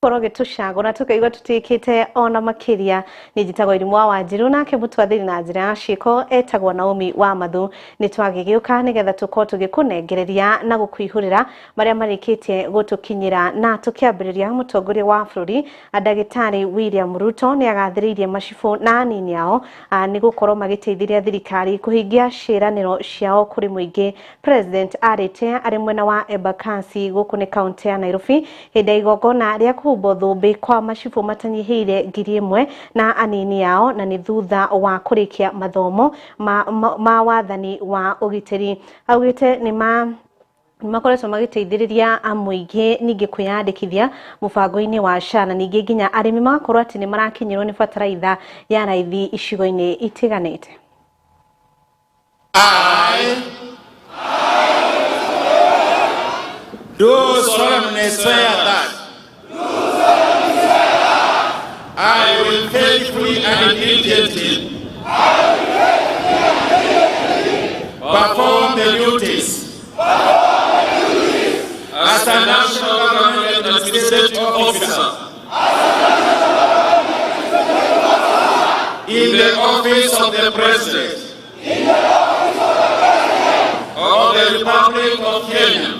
Gũkorwo gĩtũcagũra tũkaigua tũtĩkĩte ona makĩria. Niĩ njĩtagwo Irimũ wa Wanjiru, nake mũtwathĩri na njĩra ya ciĩko etagwo Naomi wa Mathu. Nĩ twagĩgĩũka nĩgetha tũkorwo tũgĩkũnengereria na gũkũihũrĩra marĩa marĩkĩtie gũtũkinyĩra. Na tũkĩambĩrĩria, mũtongoria wa bũrũri Ndagĩtarĩ William Ruto nĩ agathĩrĩirie macibũ na anini ao nĩ gũkorwo magĩteithĩrĩria thirikari kũhingia ciĩranĩro ciao kũrĩ mũingĩ. President arĩte arĩ mwena wa Embakasi gũkũ nĩ kaunti ya Nairobi hĩndĩ ya igongona rĩa kũhumbwo thũmbĩ kwa macibũ matanyihĩire 1000 na anini ao, na nĩ thutha wa kũrĩkia mathomo ma, ma, ma wathani wa ũgitĩri. Augĩte nĩ ma makoretwo magĩteithĩrĩria mũingĩ ningĩ kwĩyandĩkithia mũbango-inĩ wa SHA, na ningĩ nginya arĩmi magakorwo atĩ nĩ marakinyĩrwo nĩ bataraitha ya raithi icigo-inĩ itiganĩte. I do solemnly swear that I will faithfully and diligently perform the duties as a national government administrative officer in the office of the President of the Republic of Kenya.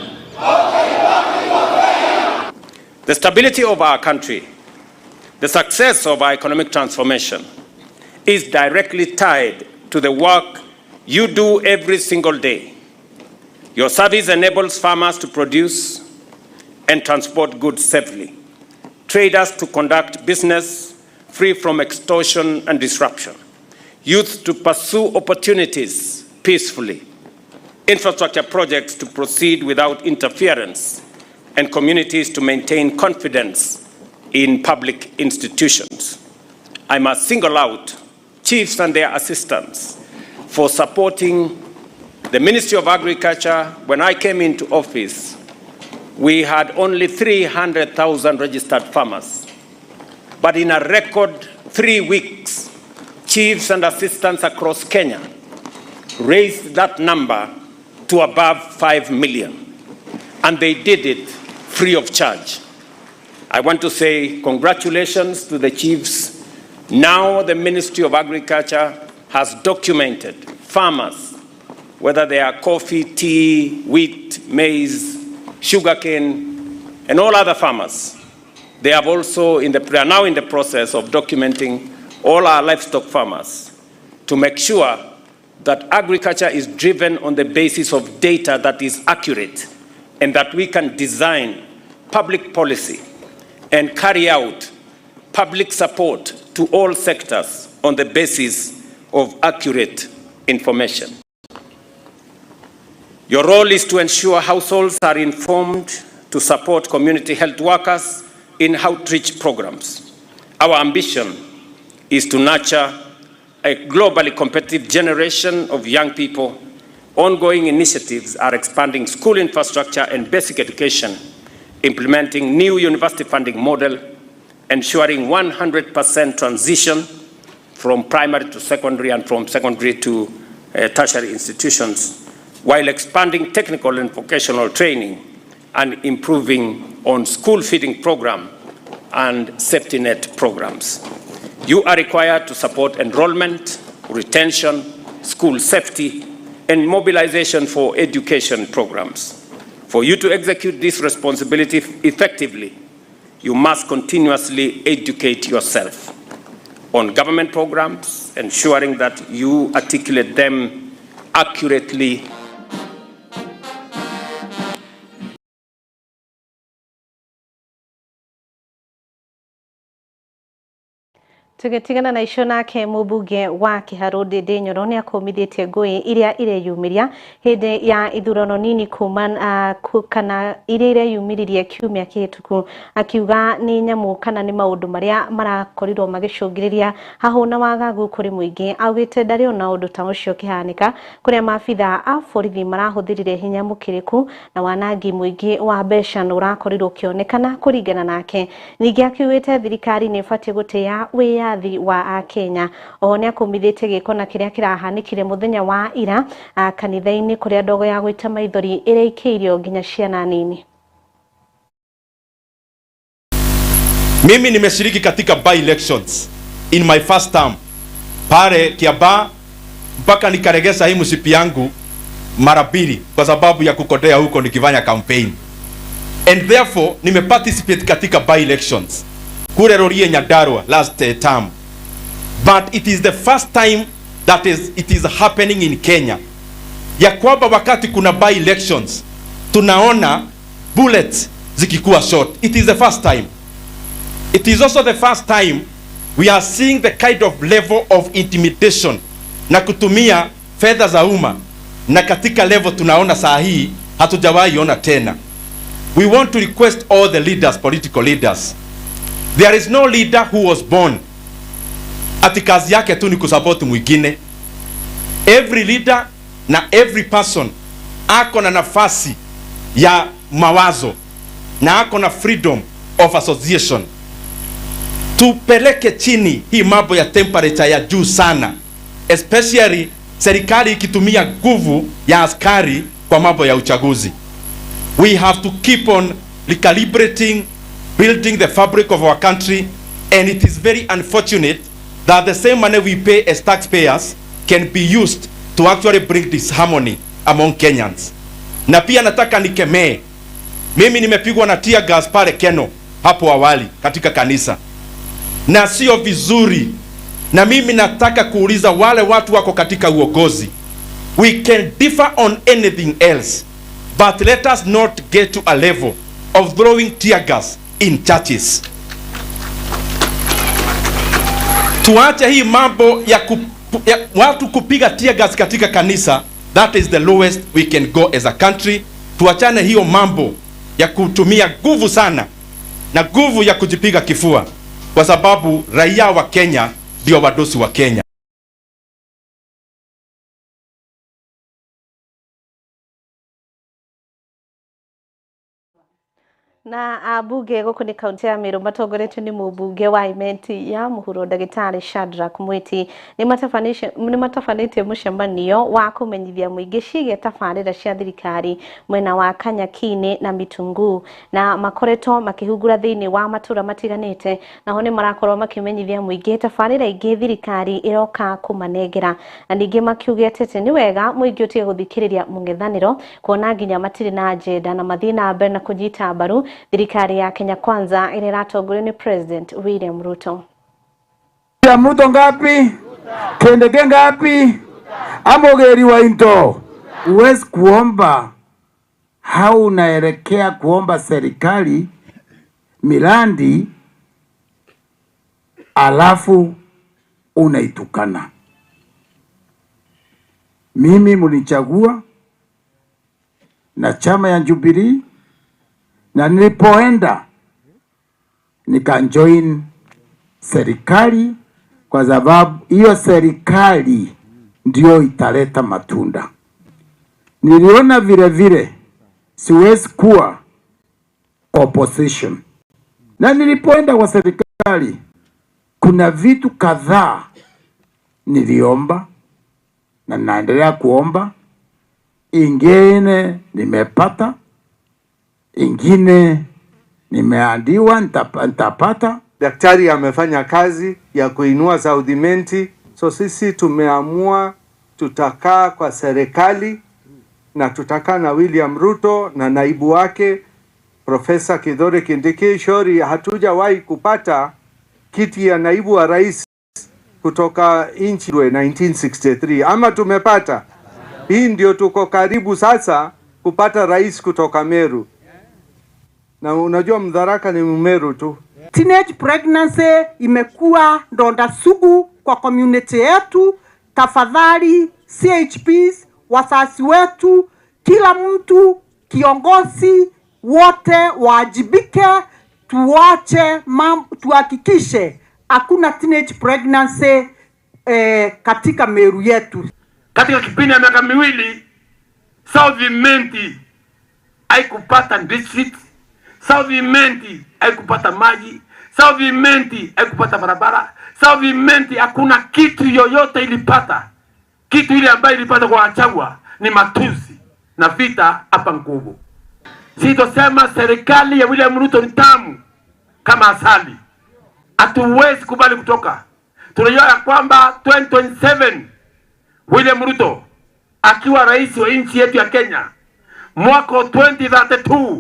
The stability of our country, the success of our economic transformation is directly tied to the work you do every single day. Your service enables farmers to produce and transport goods safely, traders to conduct business free from extortion and disruption, youth to pursue opportunities peacefully, infrastructure projects to proceed without interference, and communities to maintain confidence in public institutions. I must single out chiefs and their assistants for supporting the Ministry of Agriculture. When I came into office, we had only 300,000 registered farmers. But in a record 3 weeks, chiefs and assistants across Kenya raised that number to above 5 million. And they did it free of charge. I want to say congratulations to the chiefs. Now the Ministry of Agriculture has documented farmers, whether they are coffee, tea, wheat, maize, sugarcane, and all other farmers. They have also in the, they are now in the process of documenting all our livestock farmers to make sure that agriculture is driven on the basis of data that is accurate and that we can design public policy and carry out public support to all sectors on the basis of accurate information. Your role is to ensure households are informed to support community health workers in outreach programs. Our ambition is to nurture a globally competitive generation of young people. Ongoing initiatives are expanding school infrastructure and basic education, implementing new university funding model, ensuring 100% transition from primary to secondary and from secondary to tertiary institutions, while expanding technical and vocational training and improving on school feeding program and safety net programs. You are required to support enrollment, retention, school safety, and mobilization for education programs. For you to execute this responsibility effectively, you must continuously educate yourself on government programs, ensuring that you articulate them accurately. Tũgĩtigana na icio, nake mũmbunge wa Kĩharũ Ndĩndĩ Nyoro nĩ akũmithĩtie ngũĩ iria ireyumĩria hĩndĩ ya ithurano nini kuma kana iria ireyumĩririe kiumia kĩhĩtũku, akiuga nĩ nyamũ kana nĩ maũndũ marĩa marakorirwo magĩcũngĩrĩria hahũ na wagagu kũrĩ mũingĩ. Augĩte ndarĩ ona ũndũ ta ũcio ũkĩhanĩka kũrĩa maabitha a borithi marahũthĩrire hinya mũkĩrĩku na wanangi mũingĩ wa mbeca na ũrakorirwo ũkĩonekana kũringana nake. Ningĩ akiugĩte thirikari nĩ ĩbatiĩ gũtĩa wĩyathi wa Akenya. Oho nĩ akũmithĩtie gĩko na kĩrĩa kĩrahanĩkire mũthenya wa ira kanitha-inĩ kũrĩa ndogo ya gũita maithori ĩraikĩirio nginya ciana nini. Mimi nimeshiriki katika by elections in my first term pale Kiambaa mpaka nikaregesa hii mshipi yangu mara mbili kwa sababu ya kukodea huko nikifanya campaign, and therefore nimeparticipate katika by elections kule Rurii Nyandarua last term, but it is the first time that is it is happening in Kenya ya kwamba wakati kuna by elections tunaona bullets zikikuwa shot. It is the first time. It is also the first time we are seeing the kind of level of intimidation na kutumia fedha za umma, na katika level tunaona saa hii hatujawahi ona tena. We want to request all the leaders, political leaders. There is no leader who was born ati kazi yake tu ni kusupport mwingine. Every leader na every person ako na nafasi ya mawazo na ako na freedom of association. Tupeleke chini hii mambo ya temperature ya juu sana, especially serikali ikitumia nguvu ya askari kwa mambo ya uchaguzi. We have to keep on recalibrating, building the fabric of our country, and it is very unfortunate that the same money we pay as taxpayers can be used to actually bring disharmony among Kenyans. Na pia nataka nikemee, mimi nimepigwa na tear gas pale Keno hapo awali katika kanisa, na sio vizuri. Na mimi nataka kuuliza wale watu wako katika uongozi, we can differ on anything else but let us not get to a level of throwing tear gas in churches. Tuache hii mambo ya watu kupiga tear gas katika kanisa. That is the lowest we can go as a country. Tuachane hiyo mambo ya kutumia nguvu sana na nguvu ya kujipiga kifua, kwa sababu raia wa Kenya ndio wadosi wa Kenya. Na ambunge gũkũ nĩ kaunti ya Meru matongoretio nĩ mũmbunge wa Imenti ya mũhuro ndagĩtarĩ Shadrack Mwiti nĩ matabanĩtie mũcemanio wa kũmenyithia mũingĩ ciĩgiĩ tabarĩra cia thirikari mwena wa Kanyakine na Mitunguu, na makoretwo makĩhungura thĩinĩ wa matũra matiganĩte, naho nĩ marakorwo makĩmenyithia mũingĩ tabarĩra ingĩ thirikari ĩroka kũmanengera, na ningĩ makiugĩte atĩ nĩ wega mũingĩ ũtige gũthikĩrĩria mũng'ethanĩro kuona nginya matirĩ na agenda na mathiĩ na mbere na kũnyita mbaru thirikari ya Kenya Kwanza ĩrĩa ĩratongorio nĩ President William Ruto. William Ruto ngapi? Kendeke ngapi? Amogeri wa into. Huwezi kuomba hau unaelekea kuomba serikali miradi alafu unaitukana. Mimi mlichagua na chama ya Jubilee, na nilipoenda nikajoin serikali kwa sababu hiyo serikali ndio italeta matunda. Niliona vile vile siwezi kuwa opposition. Na nilipoenda kwa serikali kuna vitu kadhaa niliomba na naendelea kuomba. Ingine nimepata, ingine nimeandiwa nitapata. Daktari amefanya kazi ya kuinua South Imenti, so sisi tumeamua tutakaa kwa serikali na tutakaa na William Ruto na naibu wake Profesa Kithure Kindiki. Shori, hatujawahi kupata kiti ya naibu wa rais kutoka nchi 1963, ama tumepata? Hii ndio tuko karibu sasa kupata rais kutoka Meru. Na unajua Mdharaka ni Mmeru tu. Teenage pregnancy imekuwa ndonda sugu kwa community yetu. Tafadhali CHPs, wazazi wetu, kila mtu, kiongozi wote waajibike, tuache tuhakikishe hakuna teenage pregnancy katika Meru yetu. Katika kipindi ya miaka miwili South Imenti haikupata district, South Imenti haikupata maji, South Imenti haikupata barabara, South Imenti hakuna kitu yoyote ilipata. Kitu ile ambayo ilipata kwa Gachagua ni matusi na vita hapa Nkubu. Sitosema serikali ya William Ruto ni tamu kama asali. Hatuwezi kubali kutoka. Tunajua ya kwamba 2027 William Ruto akiwa rais wa nchi yetu ya Kenya, mwaka 2032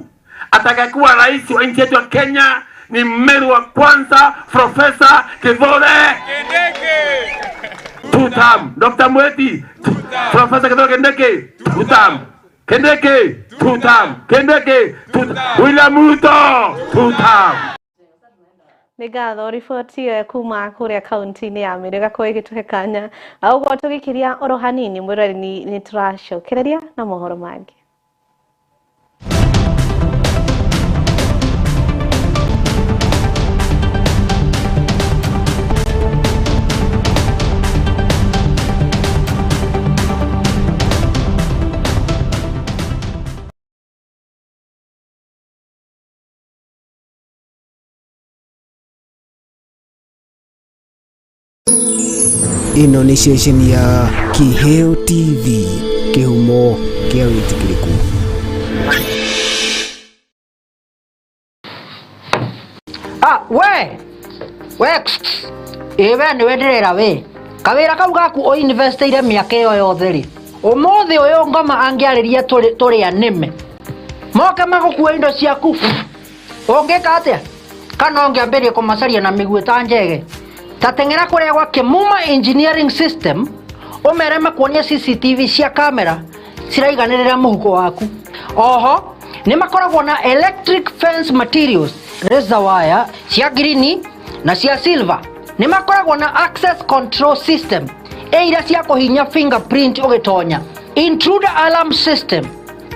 atakayekuwa rais wa nchi yetu ya Kenya ni Mmeru wa kwanza, Profesa Kithure Kindiki. Two term. Dr. Mweti, Profesa Kithure Kindiki, two term. Kindiki, two term. Kindiki, two term. William Ruto, two term. Nĩ ngatho riboti ĩyo kuma kũrĩa kaunti-inĩ ya Meru ĩgakorwo ĩgĩtũhe kanya ũguo tũgĩkiria oro hanini mwĩroreri nĩ tũracokereria na mohoro mangĩ. Ĩno nĩ ceceni ya Kiheo TV, kĩhumo kĩa wĩtĩkĩrĩku. Ah, we we ĩ we nĩwe ndĩrera we kawĩra kau gaku ũinvestĩire mĩaka ĩyo yothe rĩ, ũmũthĩ ũyũ ngoma angĩarĩria tũrĩ anĩme moke magũkue indo ciaku, ũngĩka atĩa? Kana ũngĩambĩrĩria kũmacaria na mĩguĩ ta njege? Ta teng'era kũrĩa gwa Kĩmuma Engineering System ũmere makuonie CCTV cia kamera ciraiganĩrĩra mũhuko waku. Oho nĩ makoragwo na electric fence materials, razor wire cia green na cia silver. Nĩ makoragwo na access control system ĩ iria cia kũhinya fingerprint ũgĩtonya, intruder alarm system,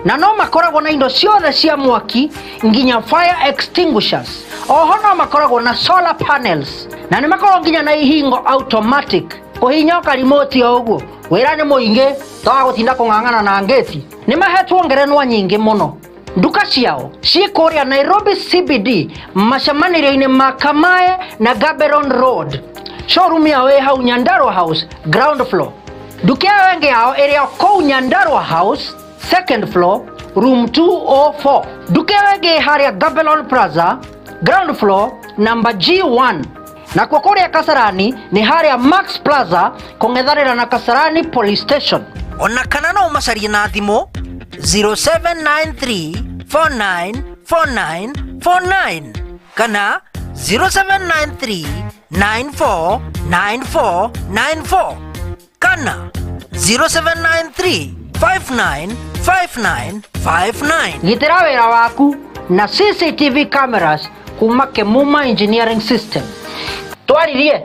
na no makoragwo na indo ciothe cia mwaki nginya fire extinguishers. Oho no makoragwo na solar panels na nĩ makoragwo nginya na ihingo automatic kũhinya karimoti o ũguo. Wĩra nĩ mũingĩ toga gũtinda kũng'ang'ana na ngĩti. Nĩ mahetwo ngerenwa nyingĩ mũno. Nduka ciao ciĩ kũrĩa Nairobi CBD macemanĩrio-inĩ ma Kamae na Gaborone Road. Showroom yao ĩ hau Nyandarua House ground floor. Nduka ĩyo ĩngĩ yao ĩrĩ o kũu Nyandarua House second floor room 204. Nduka ĩyo ĩngĩ ĩ harĩa Gaborone Plaza ground floor number G1. Nakuo kũrĩa Kasarani nĩ harĩa Max Plaza kũng'ethanĩra na Kasarani Police Station. Ona kana no ũmacarie na thimũ 0793494949 kana 0793949494 kana 0793595959. Gitĩra wĩra waku na CCTV cameras kuma Kĩmuma Engineering System. Twaririe.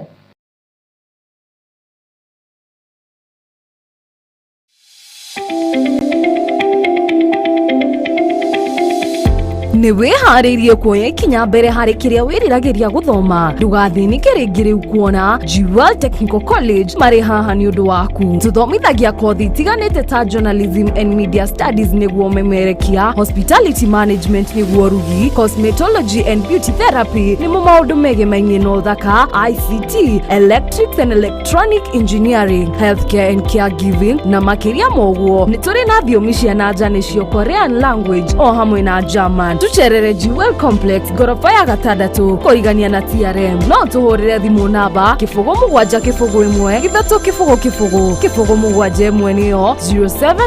Nĩ wĩharĩirie kuoya ikinya mbere harĩ kĩrĩa wĩriragĩria gũthoma? Ndũgathĩnĩke rĩngĩ rĩu kuona Jewel Technical College marĩ haha nĩ ũndũ waku. Tũthomithagia kothi itiganĩte ta journalism and media studies nĩguo memerekia, hospitality management nĩguo rugi, cosmetology and beauty therapy nĩmo maũndũ megemainie na ũthaka, ICT, electrics and electronic engineering, healthcare and caregiving na makĩria ma ũguo nĩ tũrĩ na thiomi cia na nja nĩcio Korean language o hamwe na German. Tucerere Jewel Complex ngoroba ya gatandatũ kũrigania na TRM. No tũhũrĩre thimũ namba 0 7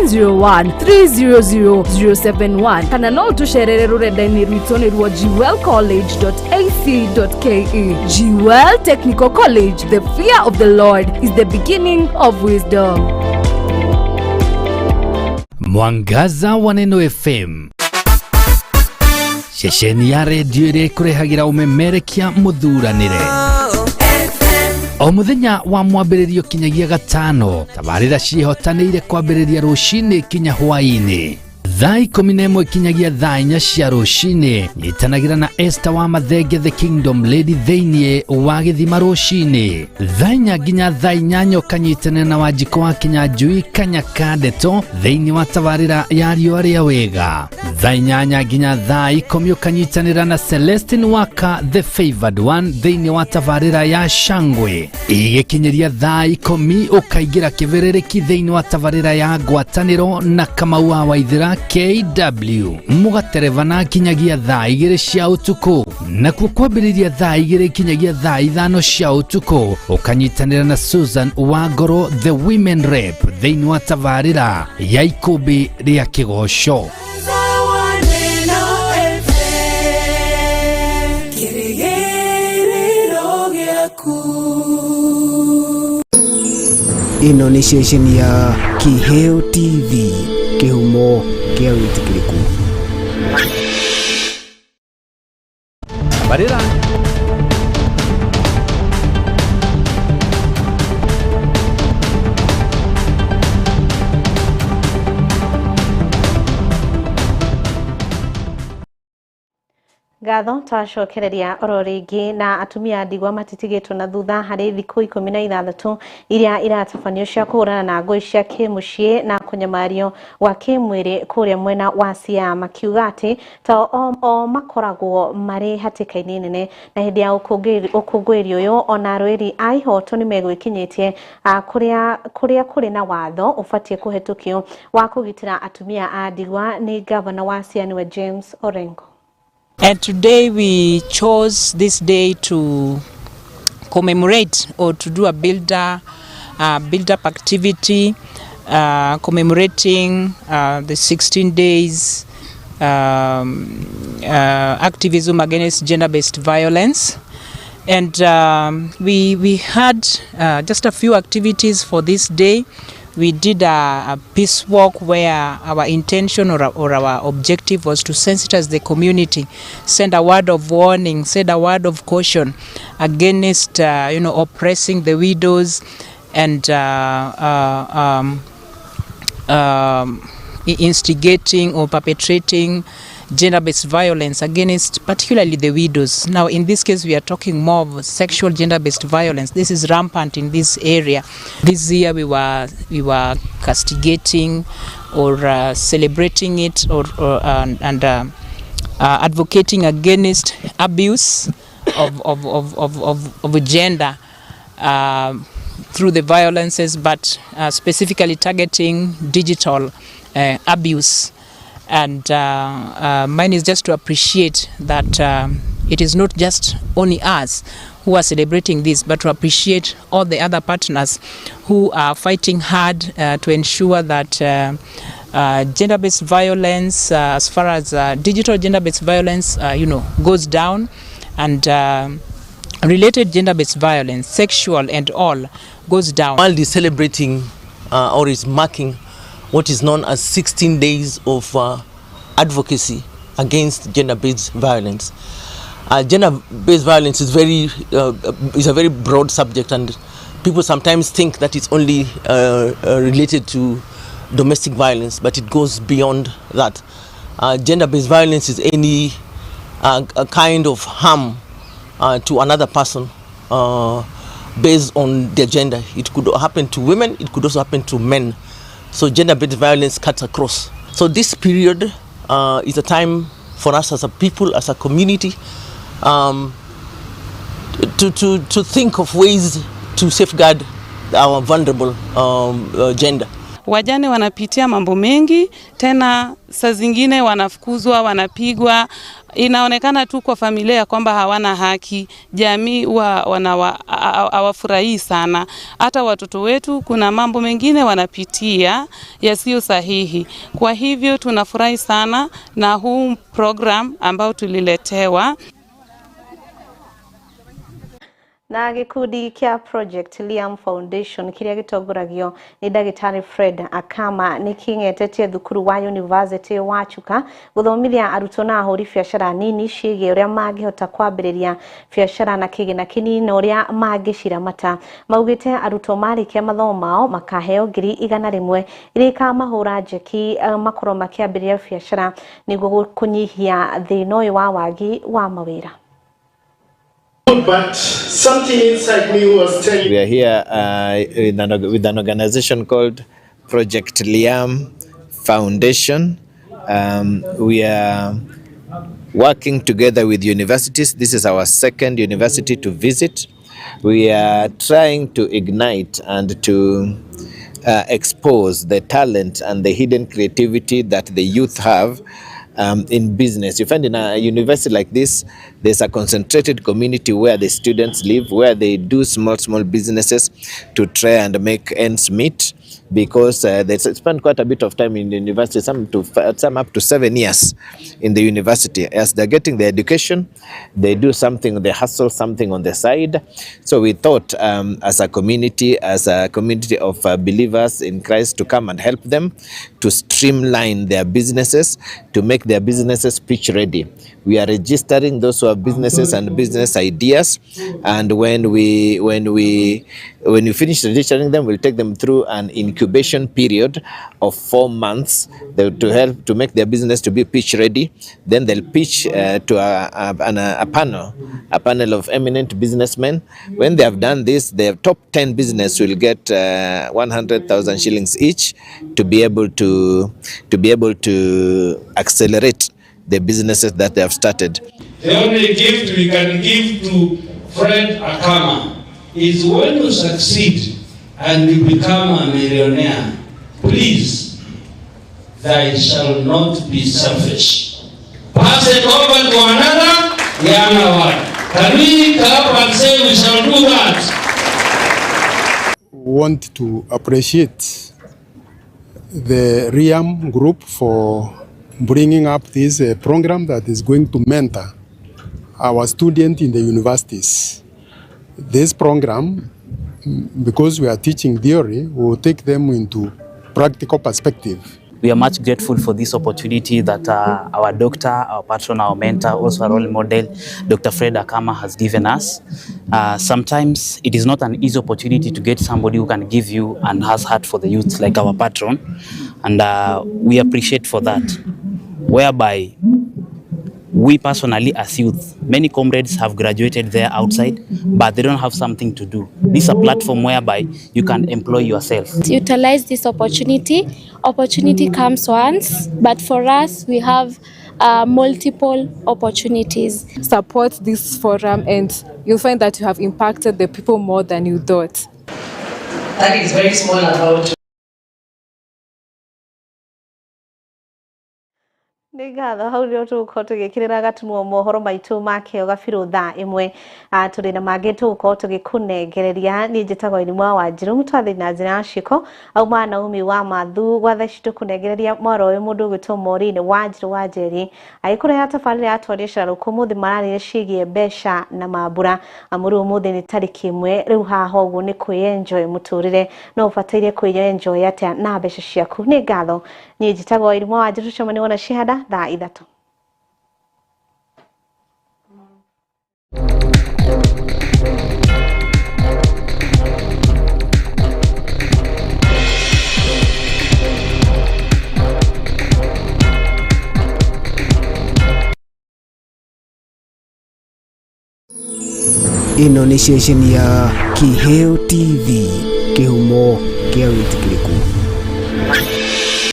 0 1 3 0 0 0 0 7 1 nĩyo 0701 300 071 kana no tũcerere rũrenda-inĩ rwitũ nĩruo jewelcollege.ac.ke. Jewel Technical College, the fear of the Lord is the beginning of wisdom. Mwangaza wa Neno FM, ceceni ya redio ĩrĩa ĩkũrehagĩra ũmemerekia mũthuranĩre o mũthenya wa mwambĩrĩrio kinyagia gatano. Tabarĩra ciĩhotanĩire kwambĩrĩria rũcinĩ kinya hwaĩ-inĩ thaa 11 kinyagia thaa 4 cia rũcinĩ. Nyitanagĩra na Esther wa Mathenge, the Kingdom Lady, thĩinĩ wa gĩthima rũcinĩ thaa 4 nginya thaa 8. Ũkanyitanĩra na Wanjikũ wa Kinyanjui Kanyaka Ndeto thĩinĩ wa tabarĩra ya riũa rĩa wega. Thaa 8 nginya thaa 10 ũkanyitanĩra na Celestine Waka, the Favored One, thĩinĩ wa tabarĩra ya Shangwe. Igĩkinyĩria thaa 10 ũkaingĩra kĩbĩrĩrĩki thĩinĩ wa tabarĩra ya ngwatanĩro na Kamau wa Waithĩra. KW mũgaterebana kinyagia thaa 2 cia ũtukũ, nakuo kwambĩrĩria thaa 2 kinyagia thaa 5 cia ũtukũ ũkanyitanĩra na Susan Wangoro the Women Rep thĩinĩ wa tabarĩra ya ikũmbĩ rĩa kĩgoco. Ĩno nĩ ceceni ya Kiheo TV, kĩhumo kĩa wĩtĩkĩrĩku. Tabarĩra Ngatho twacokereria oro rĩngĩ na atumia ndigwa matitigĩtwo na thutha harĩ thikũ 16 iria iratabanio cia kũhũrana na ngũĩ cia kĩmũciĩ na kũnyamario gwa kĩmwĩrĩ kũrĩa mwena wa Siaya, makiuga atĩ ta o makoragwo marĩ hatĩka-inĩ nene na hĩndĩ ya ũkũngũĩri ũyũ ona arũĩri a ihoto nĩmegwĩkinyĩtie kũrĩa kũrĩ na watho ũbatiĩ kũhetũkio wa kũgitĩra atumia a ndigwa nĩ gavana wa Siaya nĩwe James Orengo. And today we chose this day to commemorate or to do a build-up activity commemorating the 16 days activism against gender-based violence. And we had just a few activities for this day. We did a peace walk where our intention or our objective was to sensitize the community, send a word of warning, send a word of caution against oppressing the widows and instigating or perpetrating gender-based violence against particularly the widows. Now in this case we are talking more of sexual gender-based violence. This is rampant in this area. This year we were castigating or celebrating it or advocating against abuse of gender through the violences, but specifically targeting digital abuse. And mine is just to appreciate that it is not just only us who are celebrating this, but to appreciate all the other partners who are fighting hard to ensure that gender-based violence, as far as digital gender-based violence, goes down, and related gender-based violence, sexual and all, goes down. World is celebrating or is marking what is known as 16 days of advocacy against gender-based violence. Gender-based violence is a very broad subject, and people sometimes think that it's only related to domestic violence, but it goes beyond that. Gender-based violence is any a kind of harm to another person based on their gender. It could happen to women, it could also happen to men. So gender-based violence cuts across. So this period is a time for us as a people, as a community, to think of ways to safeguard our vulnerable gender. Wajane wanapitia mambo mengi, tena saa zingine wanafukuzwa, wanapigwa. Inaonekana tu kwa familia kwamba hawana haki, jamii hawafurahii sana. Hata watoto wetu kuna mambo mengine wanapitia yasiyo sahihi. Kwa hivyo tunafurahi sana na huu program ambao tuliletewa. Na gikundi kia Project Liam Foundation kiria gitongoragio ni Ndagĩtarĩ Fred Akama ni king'etetie thukuru wa University wa Chuka guthomithia arutwo na ahũri biacara nini ciĩgiĩ ũrĩa mangĩhota kwambĩrĩria biacara na kĩgĩna kĩnini na ũrĩa mangĩciramata. Maugĩte arutwo marĩkia mathomo mao makaheo 100,000 iria ikamahũra njeki makorwo makĩambĩrĩria biacara nĩguo kũnyihia thĩna ũyũ wa wagi wa mawĩra. But something inside me was telling we are here with an organization called Project Liam Foundation. We are working together with universities. This is our second university to visit. We are trying to ignite and to expose the talent and the hidden creativity that the youth have in business. You find in a university like this, there's a concentrated community where the students live, where they do small, small businesses to try and make ends meet, because they spend quite a bit of time in the university, some up to 7 years in the university. As they're getting their education, they do something, they hustle something on the side. So we thought as a community of believers in Christ, to come and help them to streamline their businesses, to make their businesses pitch ready. We are registering those who have businesses and business ideas, and when we finish registering them, we'll take them through an incubation period of 4 months to help to make their business to be pitch ready. Then they'll pitch to a panel of eminent businessmen. When they have done this, their top 10 business will get 100,000 shillings each to be able to accelerate the businesses that they have started. The only gift we can give to Fred Akama is when you succeed and you become a millionaire, please, thy shall not be selfish. Pass it over to another younger one. Can we clap and say we shall do that? Want to appreciate the RIAM group for bringing up this program that is going to mentor our students in the universities. This program, because we are teaching theory, will take them into practical perspective. We are much grateful for this opportunity that our doctor, our patron, our mentor, also our role model, Dr. Fred Akama, has given us. Sometimes it is not an easy opportunity to get somebody who can give you and has heart for the youth like our patron, and we appreciate for that, whereby we personally as youth, many comrades have graduated there outside, but they don't have something to do. This is a platform whereby you can employ yourself. Utilize this opportunity. Opportunity comes once, but for us, we have multiple opportunities. Support this forum and you'll find that you have impacted the people more than you thought. That is very small about Nĩ ngatho hau nĩho tũgũkorwo tũgĩkĩrĩra gatunwo mohoro maitũ ma kĩo gabirũ thaa ĩmwe. Tũrĩ na mangĩ tũgũkorwo tũgĩkũnengereria. Niĩ njĩtagwo Irimũ wa Wanjirũ, mũtwathĩri na njĩra ya ciĩko auma Naomi wa Mathu. Gwa thaa ici tũkũnengereria mwaro ũyũ mũndũ ũgwĩtwo Maureen Wanjirũ wa Njeri agĩkũreha tabarĩra ya Twarie Cararũkũ. Ũmũthĩ mararĩre ciĩgiĩ mbeca na mambura. Amu rĩu ũmũthĩ nĩ tarĩki ĩmwe, rĩu haha ũguo nĩ kwĩenjoy mũtũrĩre, no ũbataire kwĩenjoy atĩa na mbeca ciaku. Nĩ ngatho, niĩ njĩtagwo Irimũ wa Wanjirũ, tũcemanie wona cihanda thaa 3. Ĩno nĩ ceceni ya Kiheo TV, kĩhumo kĩa wĩtĩkĩrĩku.